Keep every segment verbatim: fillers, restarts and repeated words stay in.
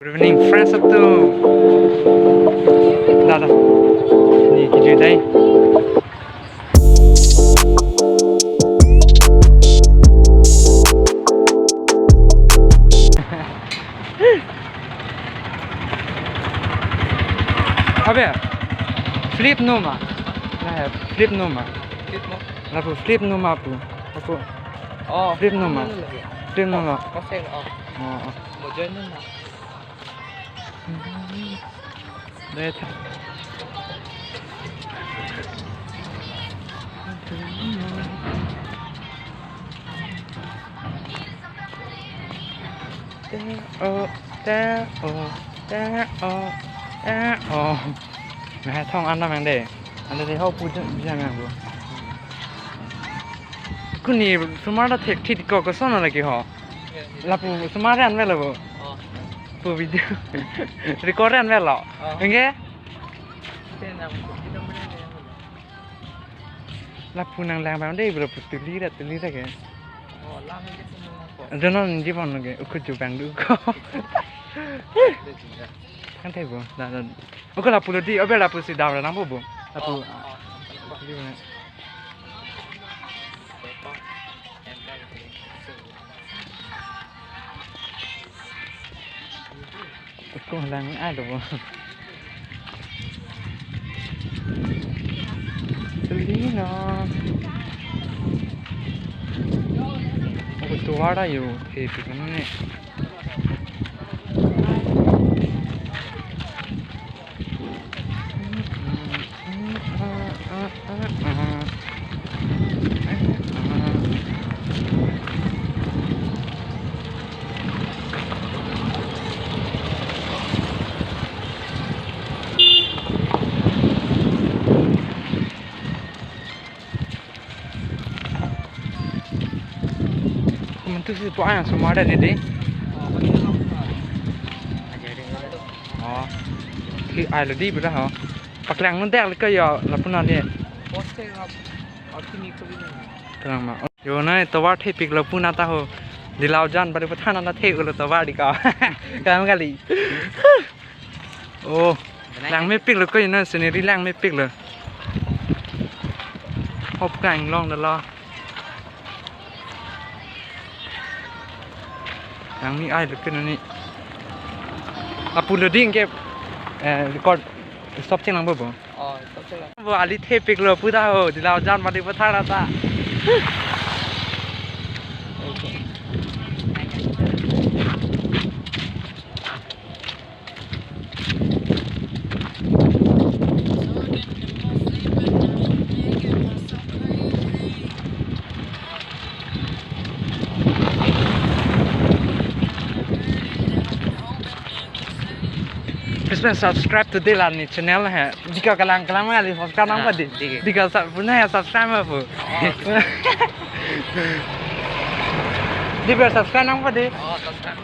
Good evening, friends up to. Dada. Ni kijui dai. Abe, flip no ma? Lahe, flip no ma? Flip no? Lapu flip no ma pu. Lapu. Oh, flip no ma? Flip no ma? Flip no ma? Kosek, oh. Oh, oh. Mo join no ma? Dai tha. Te o, te o, te o, te o. Mehai thong anam yang de. Anda de ho pu jam yang bu. Kuni sumar ta thek thik ko, koson lagi ho. Lapu sumar an velo bo. Oh. Pu video. Record an velo. Oh. Enke? Lapu nang lang bang de bro, pu tuli ra, tuli ra ke. Oh, lang ke semua ko. Donon jibon lagi, ukut jubang du ko. Kan thai bo, da, da. Oke, lapu lo di, obe lapu si dam ra nang bo bo. Lapu. Oh, oh. Di mana? Kung lang ai lo bo. Selino. Ako tuwara yo, eh, tu kan ni. Kumantu si po ayang sumar dan ini. Oh. Ki ai lo di bela ho. Paklang nun dek lika ya lapu na de. Poste rap. Arti ni ko bini. Tenang ma. Yo na tovar thepik lo puna ta ho. Dilau jan bari pathan na the ulo tovar di ka. Kam kali. Oh, lang mepik lo ko ina scenery lang mepik lo. Hop ka inglong dolo. Lang ni ai lo ko ni. Apu lo ding ke, eh, record stop cheng lang bo bo. Oh, stop cheng lang. Bo ali thepik lo pu ta ho, dilau jan mati pathar ta. Please subscribe to Dilan ni channel he. Jika kalang kalang ali subscribe nang Ah, padi. Dike. Jika sa punya ya subscribe apa? Oh. Di biar subscribe nang padi. Oh, subscribe.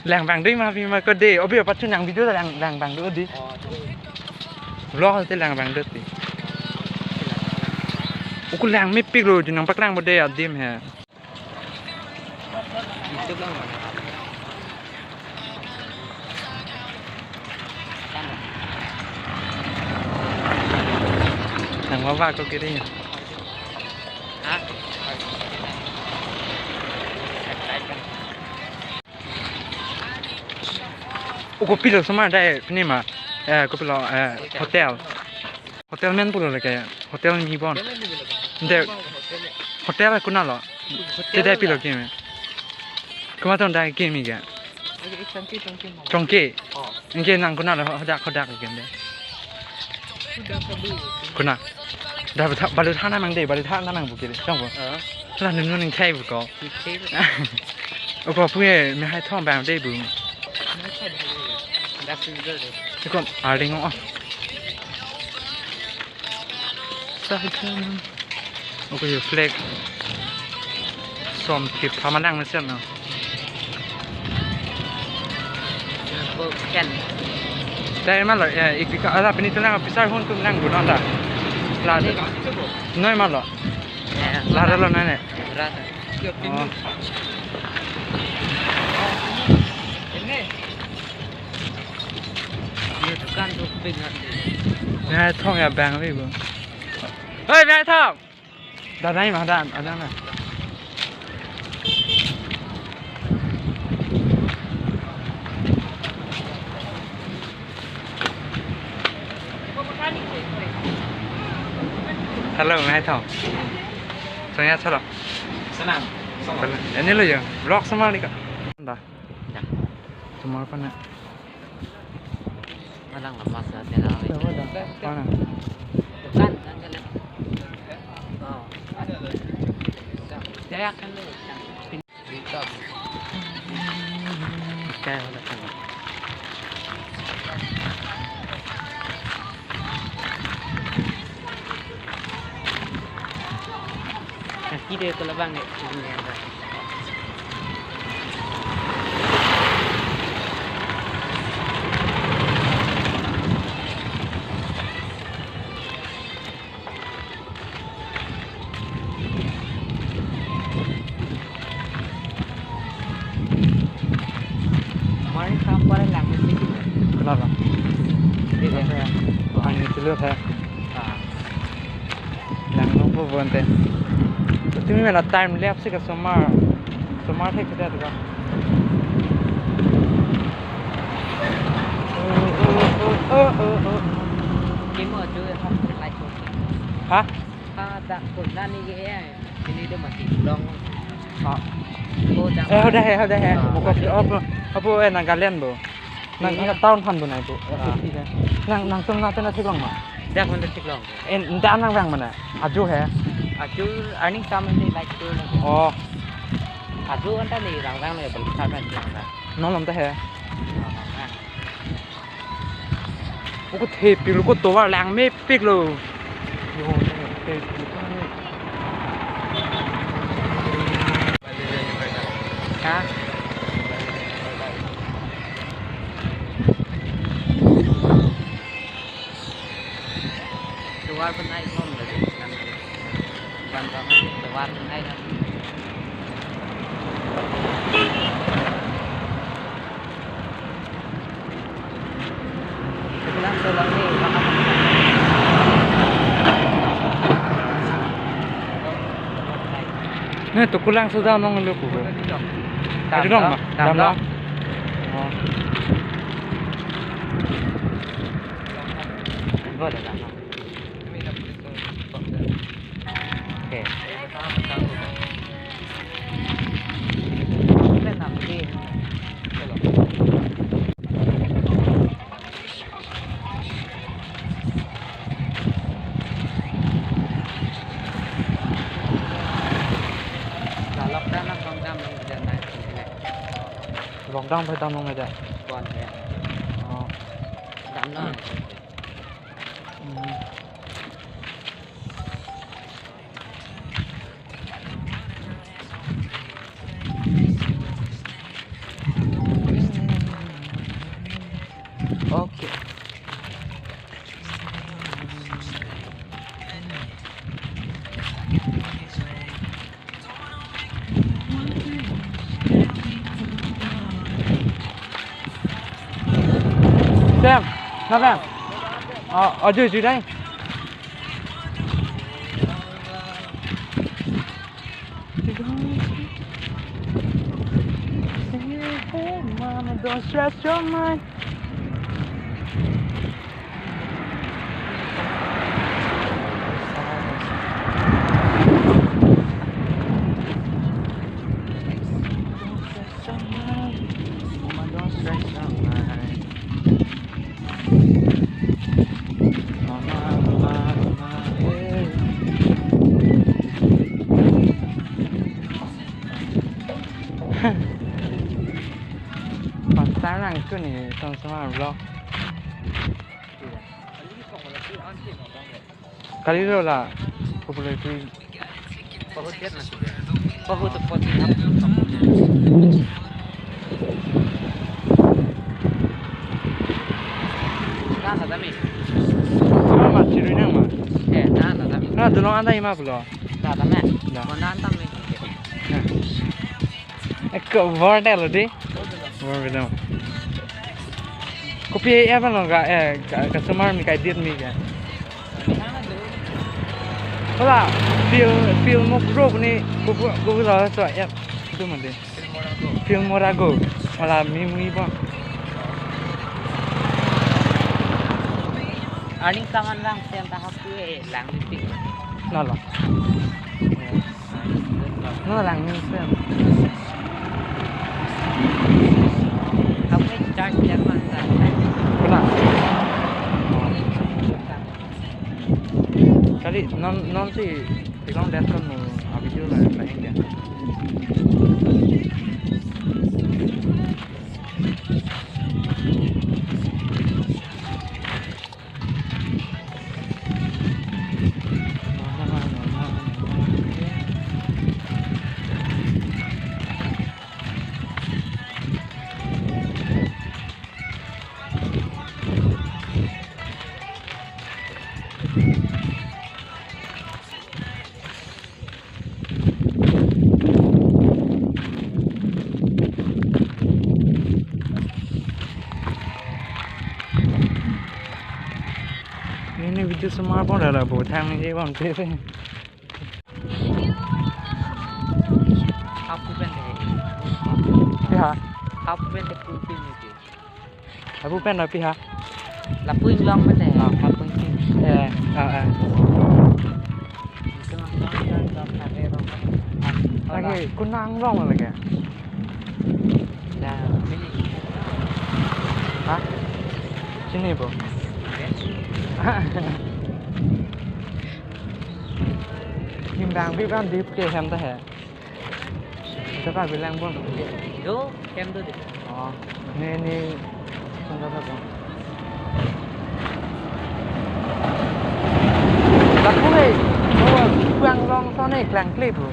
Lang bang doi ma pi ma ko de. Obi apa chun yang video lang lang bang do di. Oh, tu. Vlog te lang bang do ti. Uku lang mepik lo, junang paklang bo de adim he. Itu lang mana? Nang mabak ko kiri. Ha? Uko pilo sumar dai pini ma. Eh, kopilo, eh, hotel. Hotel men pulo leke. Hotel ni bon. De hotel kuna lo. Te dai pilo kimi. Kuma ton dai kimi ga. Chongke. Oh. Ingke nang kuna lo hodak hodak ke de. Hodak ke bu. Kuna. Dah balu thana mang de, balu thana mang bukit. Chong bo. Ah. Lah nun nun ning chai bu ko. Ning chai bu. Oko puye mehai thong bang de bu. Mehai thong bang de. Das minit de. Iko arding o. Sa hitam. Oko yo flag. Som thip phamanang mesen no. Ken. Dai ma lo, eh, ik ka ala pini tenang pisar hun tum nang bu non ta. La. Ini masih cukup. Noi ma lo. Ya. La lo nane. Berapa? Oh. Ini. Ini dukan topik nanti. Nai Thong ya bang le bo. Hei, Nai Thong. Dah nai ma dah, ada na. Hello, Nai Thong. Sangya chalo. Senang. Ini lo ya, vlog sama ni ka. Dah. Dah. Cuma apa nak? Malang lemas ya, tena. Mana? Bukan, kan, kan. Oh. Saya akan dulu. Bukan. Saya akan dulu. Kaki dia kalau bang, ya, ini ada. Mari kampar lang mesti gitu. Kenapa? Iya. Apa ya? Ang itu loh, ya. Ah. Langno po bonte. Tumi mena time lapse ke somar. Somar thek kita tu ka. Oh, oh, oh, oh, oh, oh. Kimo tu hap like. Hah? Ha, dak ko nani ke ya. Ini dia masih long. Ah. Oh, dak. Eh, udah ya, udah ya. Ah. Buka apa, apa, eh, Nagaland bo. Nang, iya. Nang town phan bo nai bo. Ah. Nang, nangtum nate na theklong ma? Dak mana theklong. Eh, nda nang vang mana? Ajo he. Ajo earning sama ni like tu lagi. Oh. Ajo anta ni rang rang ni beli sana rang rang. Nong lam ta he. Rang rang. Oko thepiklo, ko tovar langmepiklo. Yo, thepiklo. Ha? Tovar penai kom lagi. Ban bang tovar penai kan. Sebelah tolong ni, makan. Ne, to kulang sudah nong lu ku. Dam dong, dam dong. Dam dong. Oh. Boleh dam dong. Oke. Lockdown pen dam nong aja. Kon ya. Oh. Dam nong. Hmm. Okay. Sam, na Sam. Oh, oh, jui, jui dai. Hey, mama, don't stress your mind. Pasang lang ko ni, tong sama vlog. Kalilo la popularity. Bahut dia na. Bahut poti na. Na na dami. Ama ma chiru nang ma. Eh, na na dami. Na dulong anda ima pulo. Na na na. Na. Mana anta mi. Na. Ko bor tel di. Bor bidang. Kopi app ano ka, eh, ka, customer mi ka edit mi ka. Hala, Fil, Filmora Pro ni kubu, kubu la so app. Itu mandi. Filmora Go. Hala mi mui bang. Aning saman lang siang tahap tu eh lang lipi. Nala. Nala lang ni siang. Kamu charge dia masa. Pernah. Kali non, non si bilang dia kan mau habis dulu lah, lah ini. Ini video semua pon ada bu thang ni pon pe pe. Hapu pen de. Ya. Hapu pen de pulpin ni. Lapu pen lapi ha? Lapu inglong pen de. Ah, lapu inglong. Eh, ah, ah. Itu langsung ke, ke Kare Rong. Lagi kunang rong lagi. Nah, ini. Hah? Sini, Bu. Oke. Him dang bi kan dip ke hem ta he. Ita ka bilang pon. Do, kem do de. Oh, ne ne sungguh apa? Lapu le, oh, kuang rong so ne klang kle bu.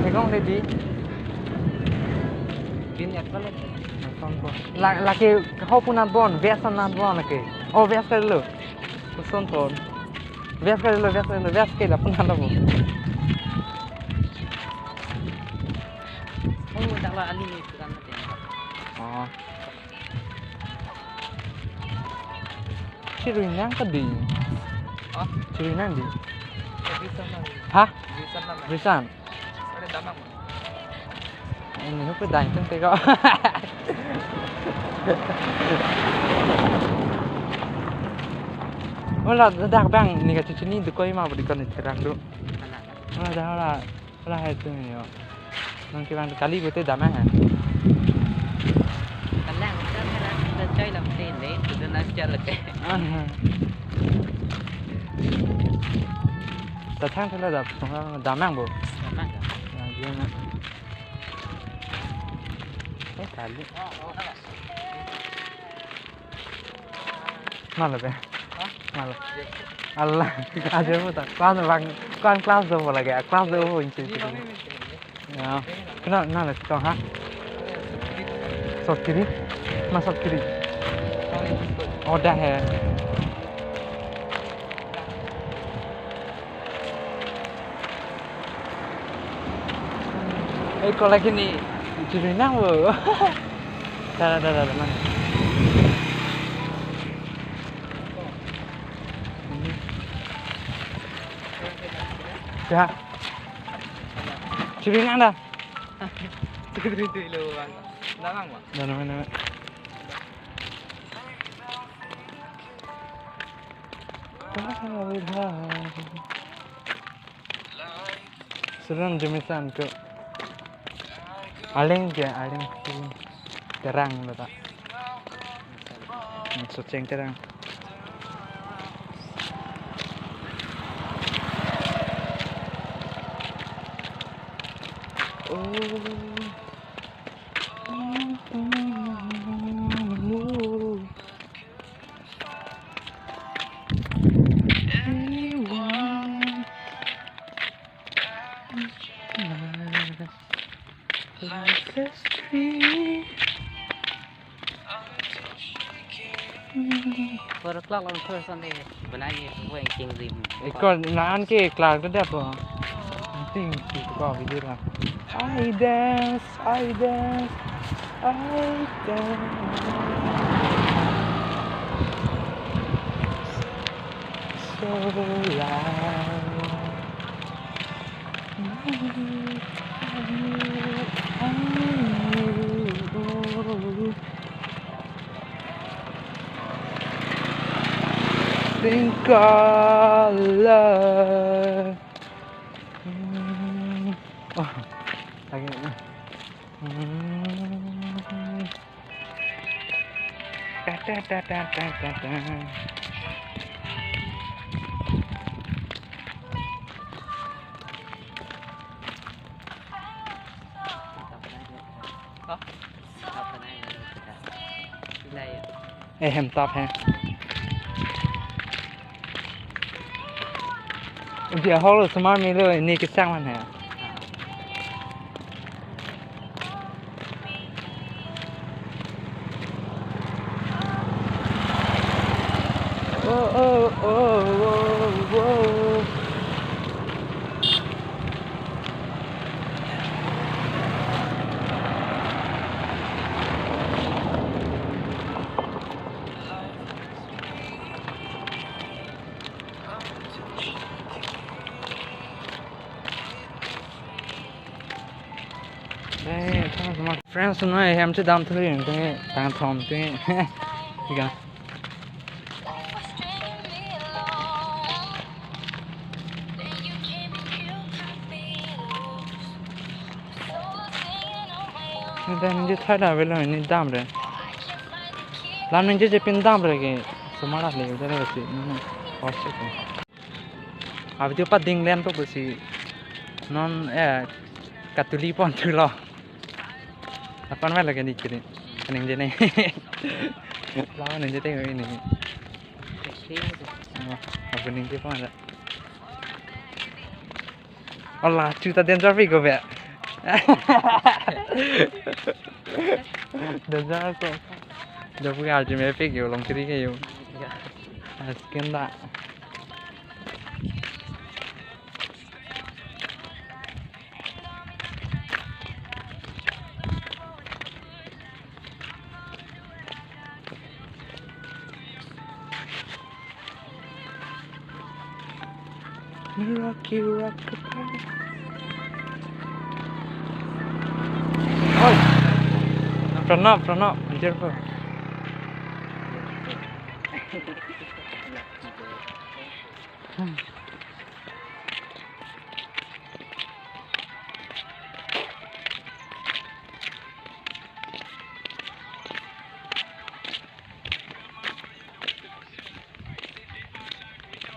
Ekong le di. Bin et pale. Nonton po. La, lake ho punat bon, biasa nat bon lake. Oh, biasa lo. Kuson ton. Biasa lo, biasa lo, biasa ke lapu nat lo. Oh, dak la ali ni kan mati. Oh. Chirui nang ke di? Oh, chirui nang di? Bisa nang. Hah? Bisa nang. Bisa. Ada damang. Ini apa dai teng tega. Wala dak bang ni kachini dukoi ma budi kon ni terang do. Anak. Wala dak wala, wala hai tu ni yo. Nang kibang kali bete damang ha. Kalang kan kalang kita chai lam te le tu na chal ke. Ah. Tathang thela dap, damang bo. Damang ka? Ya, dia na. Eh, kali. Mana be? Hah? Mana? Allah, aja mo ta. Kwan bang, kwan class do mo lagi. Class do mo inci. Ya. Kena, nala chetong ha? Soft kiri? Ma soft kiri? Oh, dah he. Eh, kalau gini, jadi nang wo. Dah, dah, dah, dah, mana? Ya. Jadi nang dah. Jadi itu lo bang. Nang bang. Dah, nama, nama. Suran jemisan ke. Aling ke, aling ke. Terang lo ta. Hmm, Socheng terang. Oh. Four o'clock long first Sunday, benai weng king rim. Ikon nan ke klar ke dap po. Ting ki ko video la. I dance, I dance, I dance. So loud. Pink color. Hmm. Oh, lagi. Hmm. Ta, ta, ta. Eh, hem tap he. Dia holo semar melo ini kesang man he. Oh, oh, oh, oh, oh. Eh, friends, noi hem chedam thuri, tang thom te. Tiga. Ningje thai da velo, neli damre. Lam ningje je pin damre ke. Semara le, udah le si. Hmm. Oh, shit. Abi tu pading len to si. Non, eh, katuli pon thulo. Lapen mai lagi ni kiri. Ningje ni. Lam ningje te ini. Oh, abi ningje pon da. Ala, chuta danger pi ko be. Danger ko. Japu ke arju me pi ke long kiri ke yo. Asken da. Rocky Rock. Oi. Pranab, Pranab, anjir ko. Hmm.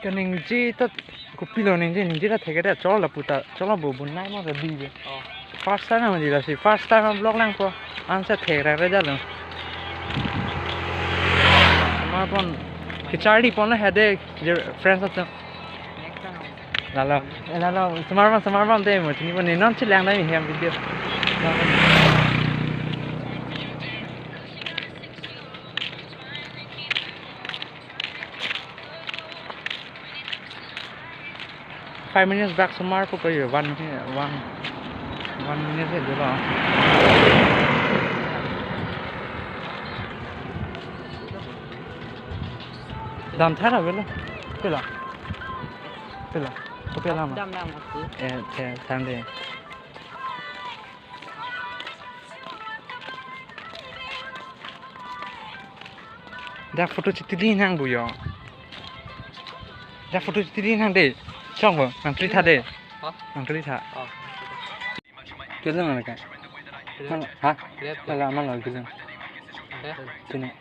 Kaningje ta kopilo ningje, ningje ta thek-et cholo lapu ta, cholo bo bunai mo ta di be. Oh. First time ma di lasi, first time vlog lang ko. Ansa thek ra ra jalo. Semar pon kecharli pon la hade, je friends atum. Next time. Lalo, eh, lalo, semar pon, semar pon te mo, chini pon ni non chelang dai hem video. Five minutes back semar po kayo, one minute, one, one minute he dolo. Dam thara velo. Pila. Pila. Ko pila ma. Dam dam aku. Eh, te, tande. Dak photo chitili nang bu yo. Dak photo chitili nang de. Chong bo, nang kli tha de. Ha? Nang kli tha. Oh. Kizang nang ka? Kizang. Ha? Kizang. Hala, mana kizang? Eh? Sini.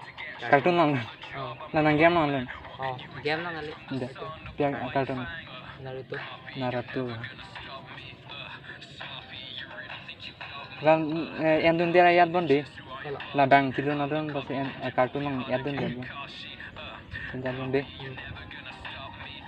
Cartoon nang. Oh. Na nang game nang. Oh, game nang ali. Nda. Pia cartoon. Naruto. Naruto. Lam, eh, en dun dera yat bon de. Ela. Ladang kilo na dun bas en, eh, cartoon nang yat dun de. Kan yat bon de. Hmm.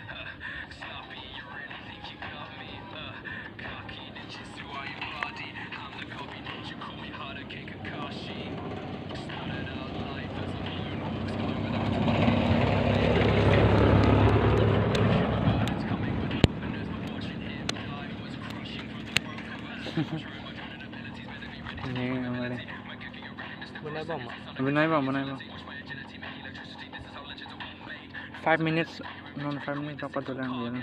Ini kemarin. Bunai bom. Bunai bom, bunai bom. Five minutes, non five minutes apa tu lang dia. Hmm.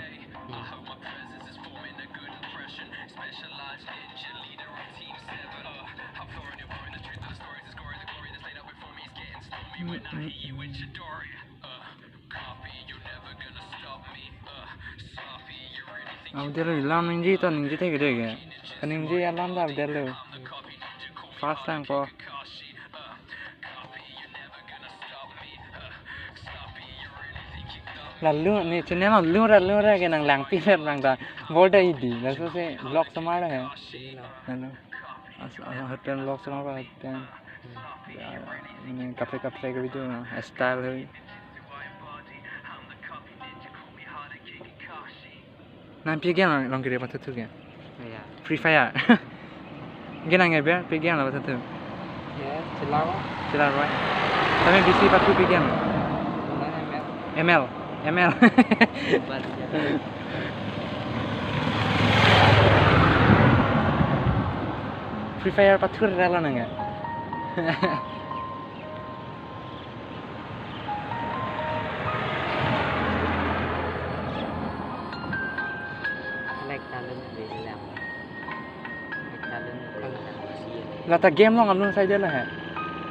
Hmm, hmm, hmm. Abdel alam ningje ta ningje thek dege. Kaningje alam ta Abdel lo. First time ko. Lalu ne channel lo lura lura ke nang langpi ler nang ta. Bol ta idi. Laso se vlog tomar hai. Lalu. As, as, hotel vlog tomar hotel. Ya, ini kaprek kaprek video, style hai. Nang pi game long kiri pathuthur ke? Ya. Free Fire. Game nang ya ber, pi game long pathuthur. Ya, Chilaro. Chilaro. Tapi bisi pathu pi game. Mana M L? M L. M L. Bukan, ya. Free Fire pathu rela nang ya. Like talent de lang. Like talent de lang. Lata game long alun sai de lahai.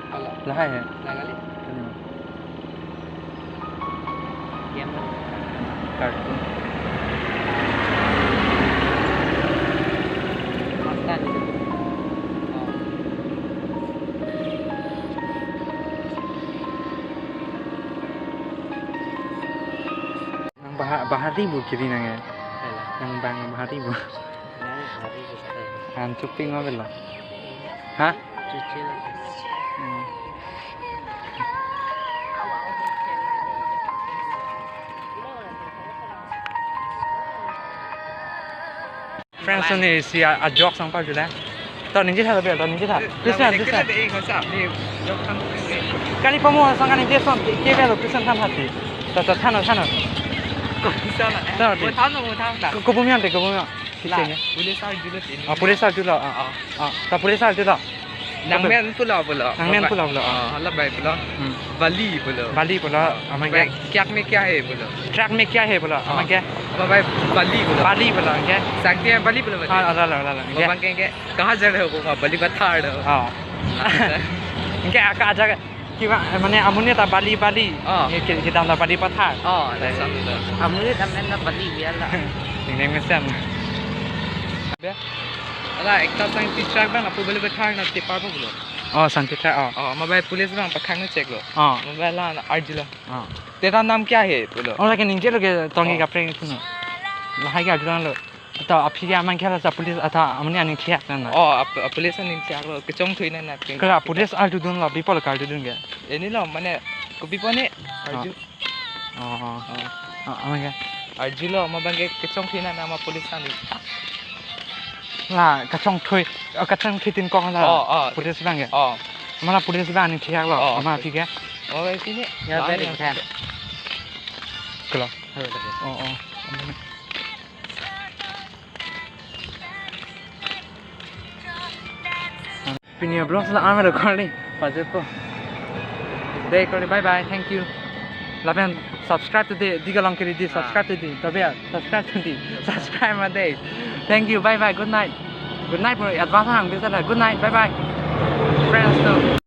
Kalau lahai hai. Lang kali. Hmm. Game. Cartoon. Masta gitu. Oh. Nang baha-, bahari bu kiri nang ya. Alah. Nang bang bahari bu. Nang bahari bu kata. An cuping apa lo? Hah? Cuci lah. Hmm. Friends, ni si a, a jokes nangpajula. To ningje tha, to ningje tha. Please, man, please, man. Kali pamu sang kan ningje son, ke, ke velo, please, than hati. To, to, than, than. Ko bisa na. Than hati. Mo than, mo than ta. Ko, ko bumyan te, ko bumyan. Kicheng ya. Police arjulo te. Ah, police arjulo. Ah, ah. Ah, ta police arjulo. Nang men pulo pulo. Nang men pulo pulo. Ah, hala bai pulo. Hmm. Bali pulo. Bali pulo. Ah. Amat ke? Bhai, truck mein kya hai pulo. Truck mein kya hai pulo. Ah. Amat ke? Bhai, Bali pulo. Bali pulo, ke? Sangti hai Bali pulo. Ah, ala, ala, ala, ala. Ke? Bang ke, ke, kahan ja rahe ho? Bali pathar ho. Ah. Ah. Ke, aka aja ke? Kiba, mane amonit ta Bali, Bali. Oh. Ye ke, kedam ta Bali pathar. Oh, that's something. Amonit amen ta Bali biala. Ning ning mesen. Be? Ala, ekta sangti truck bang, apo Bali pathar na tipar pulo. Oh, sangti truck, oh. Oh, mobile police bang pakhang check lo. Oh. Mobile la arjulo. Oh. Tera naam kya hai pulo. Oh, lake ningje lo ke tongki kaprek itu no. Lahai ke arjulo. To aphi ke amat ke hala sa police atha amonit aning thiak nang na. Oh, ap-, ap-, police aning thiak lo, kechongthui nang na. Kala police arjudun lo, bipo lo karjudun ke? Ini lo, mane, kopi po ni, arju. Oh, oh. Oh. Ah, amat ke? Arjulo, amat bang ke kechongthui nang na, amat police aning. La, kechongthui, oh, kechongthui tin kong la. Oh, oh. Police bang ke? Oh. Amat la police bang aning thiak lo, oh, amat aphi ke? Oh, aphi ni. Ya, la, very ya. Good. Kala. Hello, hello. Oh, oh. Pini a vlog la ang record ni. Pajet po. Dei kori, bye bye, thank you. Lapen subscribe to the, di kalong kiri di, ah, subscribe to the. Tabe, subscribe to the. Subscribe ma dei. Thank you, bye bye, good night. Good night, bro. Advance hang bisa la. Good night, bye bye. Friends too.